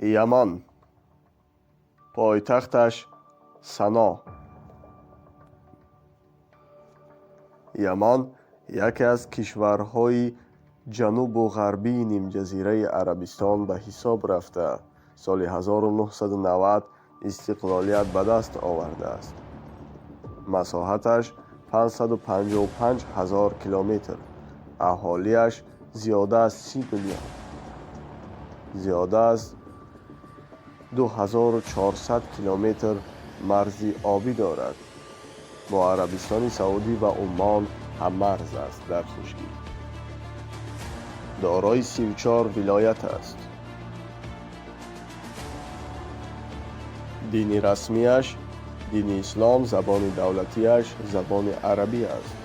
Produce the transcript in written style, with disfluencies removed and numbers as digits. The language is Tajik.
Яман. Пойтахташ Сано. Яман яке аз кишварҳои ҷанубу ғарбии нимҷазираи Арабистон ба ҳисоб рафта, соли 1990 истиқлолият ба даст овардааст. Масоҳаташ 555 ҳазор километр, аҳолиаш зиёда аз 30 миллион. Зиёда аз 2400 километр марзи обӣ дорад. Бо Арабистони Саудӣ ва Уммон ҳаммарз аст дар хушкӣ. Дорои 34 вилоят аст. Дини расмиаш дини ислом, забони давлатиаш забони арабӣ аст.